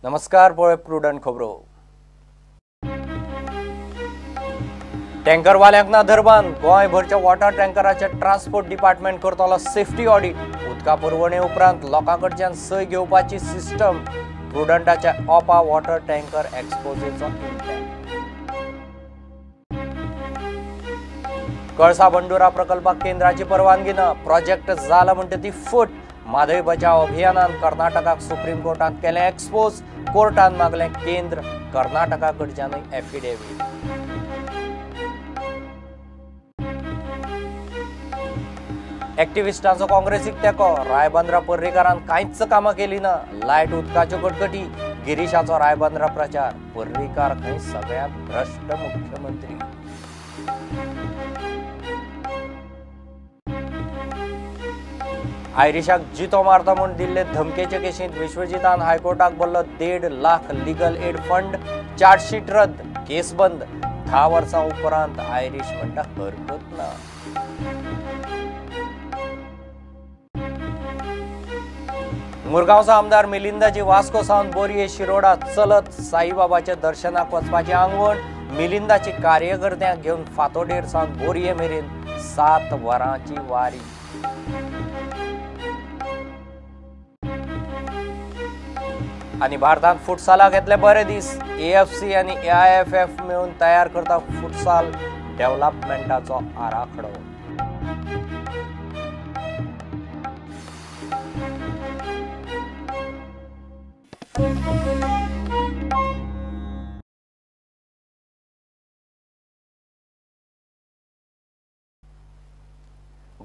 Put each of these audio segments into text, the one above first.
नमस्कार, पळय प्रुडंट खबरो. टँकरवाल्यांक ना धरबान गोंयभरच्या वॉटर टँकराचे ट्रान्सपोर्ट डिपार्टमेंट करतलो सेफ्टी ऑडिट. उदका पुरवणे उपरांत लोकां कडच्यान सय घेवपाची सिस्टम. प्रुडंटाच्या ओपा वॉटर टँकर एक्सपोजेचो इम्पॅक्ट. कळसा बंडुरा प्रकल्पाक केंद्राची परवानगी ना, प्रोजेक्ट जाला म्हणटा ती फट. म्हादय बचाव अभियानान कर्नाटकाक सुप्रीम कोर्टांत केलें एक्सपोज. कोर्टान मागलें केंद्र कर्नाटका कडच्यानूय एफिडेवीट. एक्टिविस्टांचो काँग्रेसीक तेंको. रायबंद्रा पर्रीकारान कांयच कामां केली ना. लायट उदकाच्यो कटकटी. गिरीशाचो रायबंद्रा प्रचार. पर्रीकार खंय सगळ्यांत भ्रश्ट मुख्यमंत्री. आयरिशाक जितो मारता म्हूण दिल्ले धमकेचे केशींत विश्वजितान हायकोर्टाक भरलो 1.5 lakh legal add fund. Chargesheet रद्द, केस बंद. 10 वर्सां उपरांत आयरिश म्हणटा हरकत ना. मुरगांवचो आमदार मिलिंदाची वास्को सावन बोरये शिरोडा चलत साईबाबाच्या दर्शनाक वचपाची आंगवण. मिलिंदाची कार्यकर्त्यांक घेवन फातोडेर सावन बोरये मेरेन 7 वरांची वारी. आनी भारतांत फुटसालाक येतले बरे दीस. एएफसी आनी एआयएफएफ मेळून तयार करता फुटसाल डेव्हलपमेंटाचो आराखडो.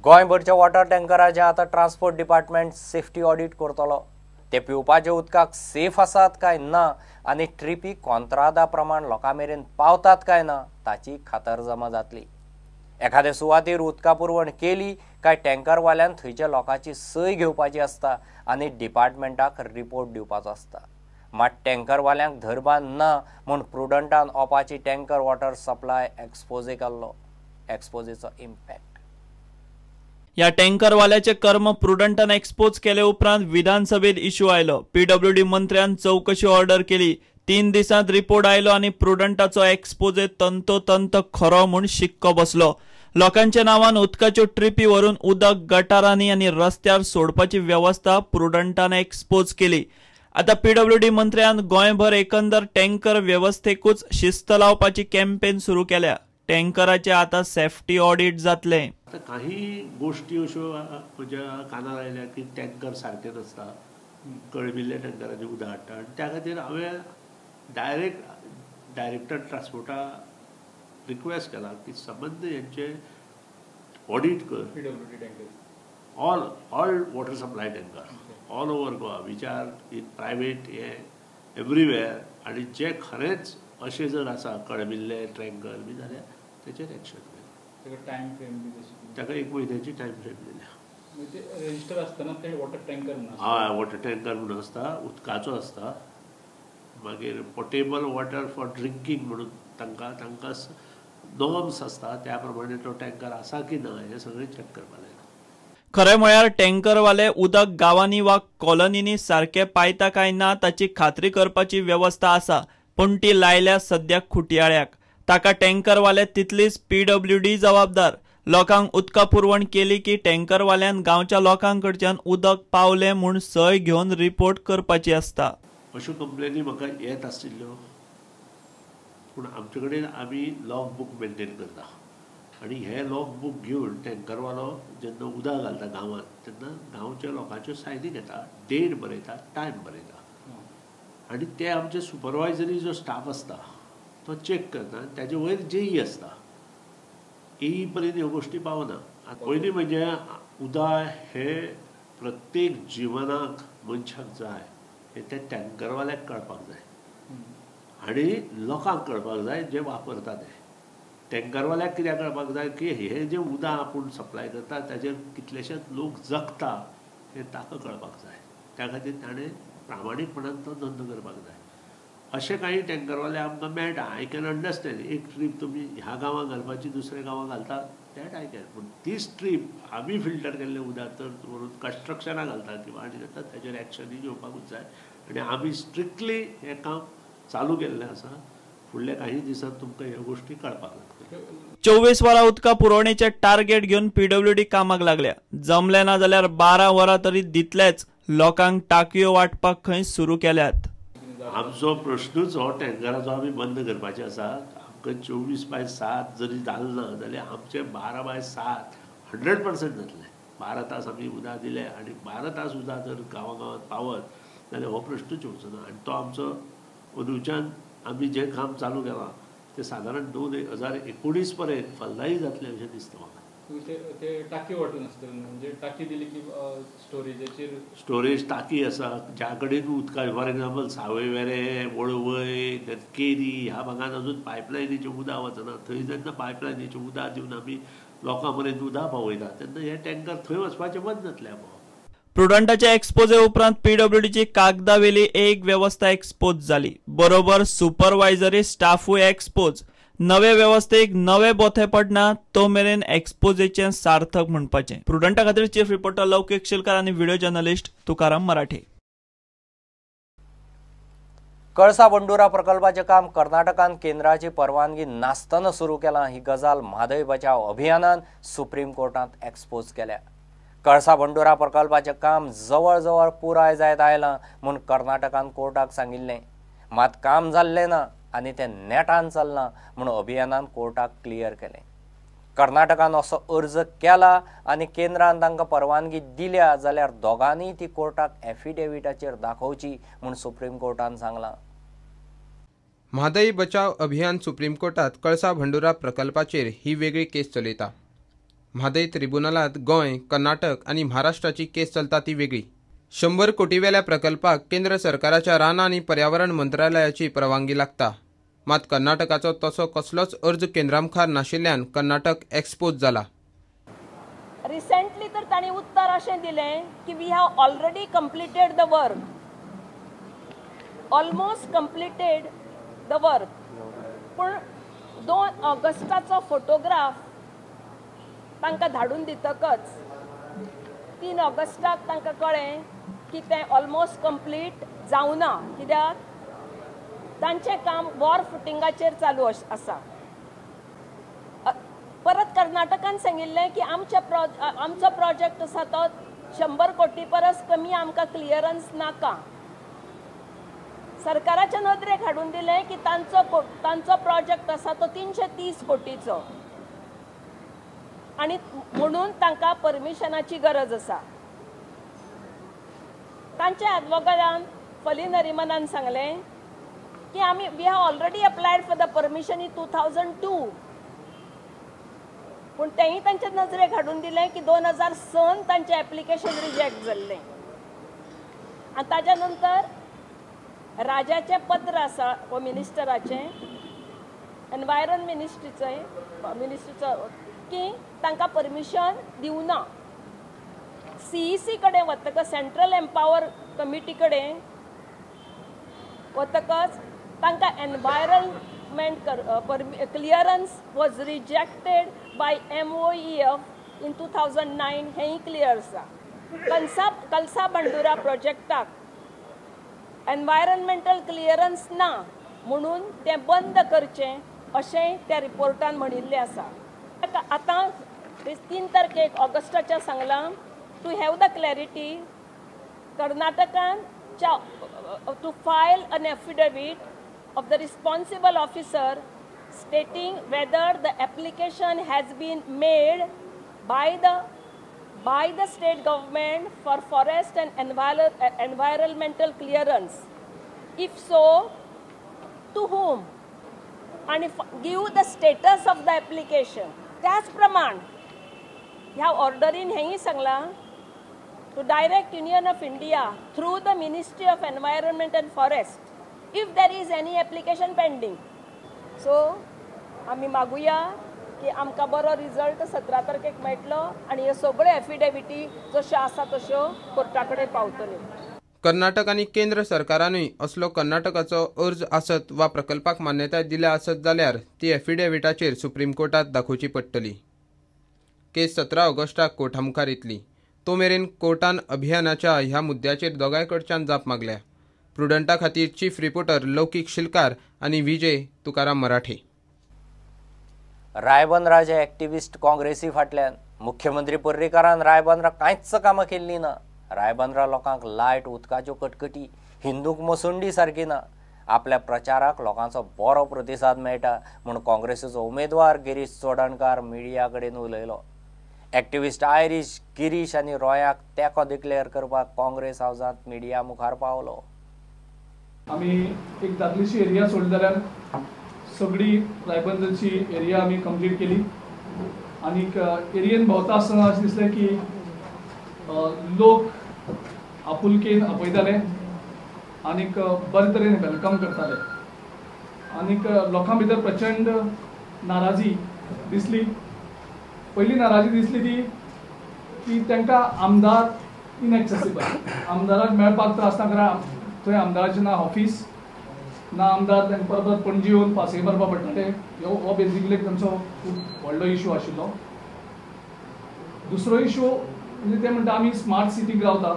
गोंयभरच्या वॉटर टँकराचें आतां ट्रान्सपोर्ट डिपार्टमेंट सेफ्टी ऑडिट करतलो. ते पिवपाच्या उदकाक सेफ आसात काय ना आनी ट्रिपी कॉन्त्रादा प्रमाण लोकां मेरेन पावतात काय ना ताची खातरजमा जातली. एखादे सुवातेर उदका पुरवण केली काय टँकरवाल्यान थंयच्या लोकांची सय घेवपाची आसता आनी डिपार्टमेंटाक रिपोर्ट दिवपाचो आसता. मात टँकरवाल्यांक धरबान ना म्हूण प्रुडंटान ओपाची टँकर वॉटर सप्लाय एक्सपोजे केल्लो. एक्सपोजेचो इम्पॅक्ट. ह्या टँकरवाल्याचे कर्म प्रुडंटान एक्सपोज केले उपरांत विधानसभेत इश्यू आयलो. पीडब्ल्यूडी मंत्र्यान चौकशी ऑर्डर केली. 3 दिसांत रिपोर्ट आयलो आनी प्रुडंटाचो एक्सपोजे तंतोतंत खरो म्हूण शिक्को बसलो. लोकांच्या नांवान उदकाच्यो ट्रिपी व्हरून उदक गटारांनी आनी रस्त्यार सोडपाची वेवस्था प्रुडंटान एक्सपोज केली. आतां पीडब्ल्यूडी मंत्र्यान गोंयभर एकंदर टँकर वेवस्थेकूच शिस्त लावपाची कॅम्पेन सुरू केल्या. टँकराचे आतां सेफ्टी ऑडिट जातलें. आतां काही गोश्टी अश्यो म्हज्या कानार आयल्या की टँकर सारके नासता, कळमिल्ल्या टँकराचें उदक हाडटा आनी त्या खातीर हांवें डायरेक्ट डायरेक्टर ट्रान्सपोर्टा रिक्वेस्ट केला की संबंद हेंचे ऑडिट कर. All all water supply tanker all over Goa which are in private हे एवरीवेर आनी जे खरेंच अशें जर आसा कळमिल्ले टँकर बी जाल्यार तेचेर एक्शन घेतलें. टायम फ्रेम बी तशी ताका 1 म्हयन्याची टायम फ्रेम दिल्या. रजिस्टर आसतना ते वॉटर टँकर म्हणून, हय वॉटर टँकर म्हणून आसता, उदकाचो आसता. मागीर पोटेबल वॉटर फॉर ड्रिंकींग म्हणून तांकां तांकां नॉर्म्स आसता त्या प्रमाणे तो टँकर आसा की ना हें सगळें चॅक करपाक जाय. खरें म्हळ्यार टँकरवाले उदक गांवांनी वा कॉलनींनी सारकें पायता काय ना ताची खात्री करपाची वेवस्था आसा, पूण ती लायल्या सद्याक खुटयाळ्याक. ताका टँकरवाले तितलीच पीडब्ल्यूडी जबाबदार. लोकांक उदका पुरवण केली की टँकरवाल्यान गांवच्या लोकां कडच्यान उदक पावलें म्हूण सय घेवन रिपोर्ट करपाची आसता. अश्यो कंप्लेनी म्हाका येत आशिल्ल्यो, पूण आमचे कडेन आमी लॉग बूक मेंटेन करता आनी हे लॉग बूक घेवन टँकरवालो जेन्ना उदक घालता गांवांत तेन्ना गांवच्या लोकांच्यो सायनी घेता, डेट बरयता, टायम बरयता आनी ते आमचे सुपरवायजरी जो स्टाफ आसता तो चॅक करता आनी ताजे वयर जेई आसता. एई पर्यंत ह्यो गोश्टी पावना. पयलीं म्हणजे उदक हें प्रत्येक जिवनाक मनशाक जाय हें त्या टँकरवाल्याक कळपाक जाय आनी लोकांक कळपाक जाय जे वापरता ते. टँकरवाल्याक कित्याक कळपाक जाय की हें जें उदक आपूण सप्लाय करता ताजेर कितलेशेच लोक जगता हें ताका कळपाक जाय. त्या खातीर ताणें प्रामाणीकपणान तो धंदो करपाक जाय. अशे कांय टँकरवाले आमकां मेळटा. I can understand, एक ट्रीप तुमी ह्या गांवांत घालपाची दुसऱ्या गांवांत घालता, that I can. पूण तीच ट्रीप आमी फिल्टर केल्लें उदक तर व्हरून कन्स्ट्रक्शनाक घालता किंवा आनी जाता, ताचेर एक्शनूय घेवपाकूच जाय. आनी आमी स्ट्रिक्टली हें काम चालू केल्लें आसा. फुडल्या काही दिसांत तुमकां ह्यो गोश्टी कळपाक लागतल्यो. 24 वरां उदका पुरवणेचे टार्गेट घेवन पीडब्ल्यूडी कामाक लागल्या. जमलें ना जाल्यार 12 वरां तरी दितलेच. लोकांक टाकयो वांटपाक खंय सुरू केल्यात. आमचो प्रश्नूच हो टँकराचो आमी बंद करपाचें आसा. आमकां 24/7 जरी जालें ना जाल्यार आमचें 12/7 100% जातलें. 12 तास आमी उदक दिले आनी 12 तास उदक जर गांवा गांवांत पावत जाल्यार हो प्रश्नूच येवचो ना. आनी तो आमचो अंदूच्यान आमी जें काम चालू केलां तें सादारण 2019 पर्यंत फलदायी जातलें अशें दिसता म्हाका. ते टाकी वांटून आसतले, म्हणजे टाकी दिली की स्टोरेजाचेर स्टोरेज टाकी आसा ज्या कडेन उदका, फॉर एग्जाम्पल सावयवेरें, वळवय, केरी ह्या भागान अजून पायपलायनीचें उदक वचना. थंय जेन्ना पायपलायनीचें उदक दिवन आमी लोकां पर्यंत उदक पावयता तेन्ना हे टँकर थंय वचपाचें बंद जातलें आपोआप. प्रुडंटाच्या एक्सपोजे उपरांत पीडब्ल्यूडीची कागदावेली एक वेवस्था एक्सपोज जाली, बरोबर सुपरवायझरी स्टाफूय एक्सपोज. नवे वेवस्थेक नवे बोथे पडना तो मेरेन एक्सपोजेचें सार्थक म्हणपाचें. प्रुडंटा खातीर चीफ रिपोर्टर लौकिक शिलकार आनी व्हिडिओ जर्नलिस्ट तुकाराम मराठे. कळसा बंडुरा प्रकल्पाचें काम कर्नाटकान केंद्राची परवानगी नासतना सुरू केलां ही गजाल म्हादय बचाव अभियानान सुप्रीम कोर्टांत एक्सपोज केल्या. कळसा बंडुरा प्रकल्पाचें काम जवळ जवळ पुराय जायत आयलां म्हूण कर्नाटकान कोर्टाक सांगिल्लें, मात काम जाल्लें ना आनी तें नेटान चल्लां म्हूण अभियानान कोर्टाक क्लियर केलें. कर्नाटकान असो अर्ज केला आनी केंद्रान तांकां परवानगी दिल्या जाल्यार दोगांनीय ती कोर्टाक एफिडेविटाचेर दाखोवची म्हूण सुप्रीम कोर्टान सांगलां. म्हादय बचाव अभियान सुप्रीम कोर्टात कळसा भंडुरा प्रकल्पाचेर ही वेगळी केस चलयता. म्हादय त्रिबुनलांत गोंय, कर्नाटक आनी महाराष्ट्राची केस चलता ती वेगळी. 100 कोटीवेल्या प्रकल्पाक केंद्र सरकाराच्या रानां आनी पर्यावरण मंत्रालयाची परवानगी लागता. मात कर्नाटकाचो तसो कसलोच अर्ज केंद्रामुखार नाशिल्ल्यान कर्नाटक एक्सपोज जाला. रिसेंटली तर तांणी उत्तर अशें दिलें की we have already completed the work, almost completed the work. पूण 2 ऑगस्टाचो फोटोग्राफ तांकां धाडून दितकच 3 ऑगस्टाक तांकां कळ्ळें की तें ऑलमोस्ट कंप्लीट जावना, कित्याक तांचें काम वॉर फुटिंगाचेर चालू आसा. परत कर्नाटकान सांगिल्लें की आमचो प्रोजेक्ट आसा तो 100 कोटी परस कमी आमकां क्लियरन्स नाका. सरकाराच्या नदरेक हाडून दिलें की तांचो प्रोजेक्ट आसा तो 330 कोटीचो आनी म्हणून तांकां परमिशनाची गरज आसा. तांच्या एडवोकेटान फली नरिमनान सांगलें की आमी we have already applied for the permission in 2002. पूण तेंय तांच्या नजरेक हाडून दिलें की 2006 तांचें एप्लिकेशन रिजेक्ट जाल्लें. आनी ताज्या नंतर राजाचें पत्र आसा होम मिनिस्टराचें, एनवायरमेंट मिनिस्ट्रीचो की तांकां परमिशन दिवना. सीईसी कडेन वतकच, सेंट्रल एम्पावर कमिटी कडेन वतकच तांकां environment clearance was rejected by MOEF in 2009 हेंय क्लियर आसा. कलसा बंडुरा प्रोजेक्टाक एनवायरमेंटल क्लियरन्स ना म्हणून तें बंद करचें अशें त्या रिपोर्टान म्हणिल्लें आसा. आतां 3 तारखेक ऑगस्टाच्या सांगलां टू have the clarity कर्नाटकान to file an affidavit of the responsible officer stating whether the application has been made by the state government for forest and environmental clearance. If so, to whom? And if give the status of the application. त्याच प्रमाण ह्या ऑर्डरीन हेंय सांगलां to direct Union of India through the Ministry of Environment and Forest if there is any application pending. So आमी मागुया की आमकां बरो result 17 तारखेक मेळटलो आनी ह्यो सगळ्यो एफिडेविटी जश्यो आसा तश्यो कोर्टा कडेन पावतल्यो. कर्नाटक आनी केंद्र सरकारानूय असलो कर्नाटकाचो अर्ज आसत वा प्रकल्पाक मान्यताय दिल्या आसत जाल्यार ती एफिडेविटाचेर सुप्रीम कोर्टात दाखोवची पडटली. केस 17 ऑगस्टाक कोर्टा मुखार येतली. तो मेरेन कोर्टान अभियानाच्या ह्या मुद्द्याचेर दोगांय कडच्यान जाप मागल्या. प्रुडंटा खातीर चीफ रिपोर्टर लौकीक शिलकार आनी विजय तुकाराम मराठे. रायबंदराचे एक्टिविस्ट काँग्रेसी फाटल्यान मुख्यमंत्री पर्रीकारान रायबंदरा कांयच कामां केल्लीं ना. रायबंदरा लोकांक लायट उदकाच्यो कटकटी, हिंदूंक मसुंडी सारकी ना. आपल्या प्रचाराक लोकांचो बरो प्रतिसाद मेळटा म्हूण काँग्रेसीचो उमेदवार गिरीश चोडणकार मिडिया कडेन उलयलो. एक्टिविस्ट आयरीश गिरीश आनी रॉयाक तेंको डिक्लेअर करपाक काँग्रेस हावजांत मिडिया मुखार पावलो. आमी एक दादलीशी एरिया सोडली जाल्यार सगळी रायबंदरची एरिया आमी कंप्लीट केली. आनीक एरियेन भोंवता आसतना अशें दिसलें की लोक आपुलकेन आपयताले आनीक बरे तरेन welcome करताले. आनीक लोकां भितर प्रचंड नाराजी दिसली. पयली नाराजी दिसली ती की तांकां आमदार इनएक्सेसिबल, आमदाराक मेळपाक त्रास ना, कारण थंय आमदाराचें ना ऑफीस ना, आमदार तांकां परत परत पणजी येवन पासय मारपा पडटाले. हो बेजिकली तांचो खूब व्हडलो इशू आशिल्लो. दुसरो इशू म्हणजे ते म्हणटा आमी स्मार्ट सिटीक रावता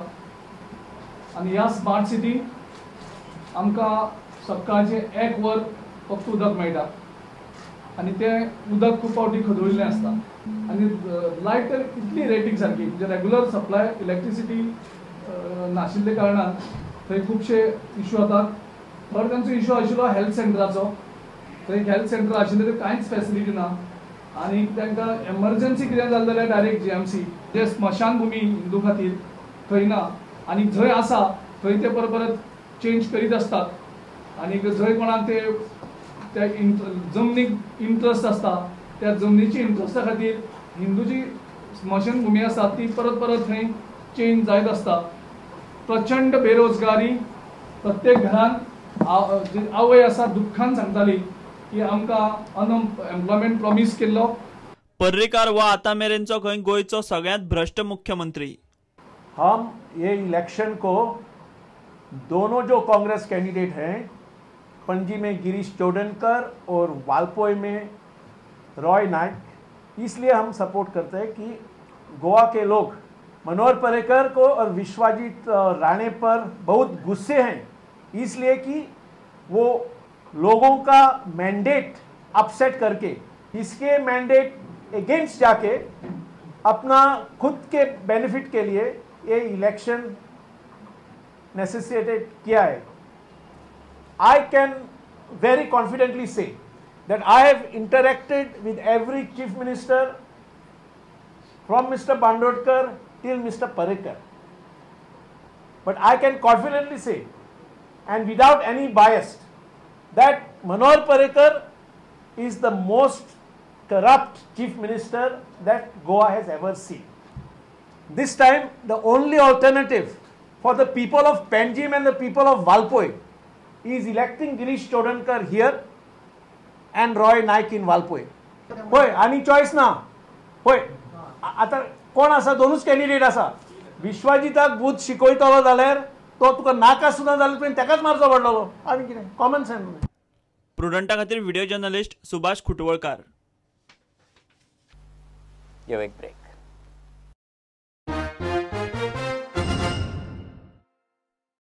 आनी ह्या स्मार्ट सिटीक आमकां सकाळचें एक वर फक्त उदक मेळटा आनी तें उदक खूब फावटी खदळिल्लें आसता आनी लायट तर इतली रेटीक सारकी, म्हणजे रेगुलर सप्लाय इलेक्ट्रिसिटी नाशिल्ल्या कारणान थंय खुबशे इशू जातात. थर्ड तांचो इशू आशिल्लो हेल्थ सेंटराचो. थंय हेल्थ सेंटर आशिल्लें थंय कांयच फेसिलिटी ना आनी तांकां एमर्जन्सी कितें जालें जाल्यार डायरेक्ट GMC, जे स्मशानभुमी हिंदू खातीर थंय ना आनी जंय आसा थंय ते परत परत चेंज करीत आसतात आनी जंय कोणाक ते त्या जमनीक इंट्रस्ट आसता त्या जमनीची इंट्रस्टा खातीर हिंदूची स्मशानभुमी आसा ती परत परत थंय चेंज जायत आसता. प्रचंड बेरोजगारी, प्रत्येक घरान आवय आसा दुख्खान सांगताली की आमकां अनएम्प्लॉयमेंट प्रॉमीस केल्लो. पर्रीकार वा आतां मेरेनचो खंय गोंयचो सगळ्यांत भ्रश्ट मुख्यमंत्री. हम ये इलेक्शन को दोनों जो कांग्रेस कैंडिडेट हैं, पणजी में गिरीश चोडनकर और वालपोई में रॉय नाइक, इसलिए हम सपोर्ट करते हैं कि गोवा के लोग मनोहर पर्रिकर को और विश्वजीत राणे पर बहुत गुस्से हैं, इसलिए कि वो लोगों का मैंडेट अपसेट करके इसके मैंडेट अगेंस्ट जाके अपना खुद के बेनिफिट के लिए ये इलेक्शन नेसेसिटेट किया है. I can very confidently say that I have interacted with every chief minister from Mr. Bandodkar till Mr. Parrikar. But I can confidently say and without any bias that Manohar Parrikar is the most corrupt chief minister that Goa has ever seen. This time the only alternative for the people of Panjim and the people of Valpoi is electing Girish Chodankar here and Roy Naik in Valpoi. होय, आनी choice ना. होय, आतां कोण आसा, दोनूच candidate आसा. विश्वाजिताक booth शिकयतलो जाल्यार तो तुका नाका सुद्दां जाल्यार तुवें तेकाच मारचो पडटलो. आनी कितें कॉमन सेन्स. प्रुडंटा खातीर व्हिडिओ जर्नलिस्ट सुभाष खुटवळकार. एक ब्रेक.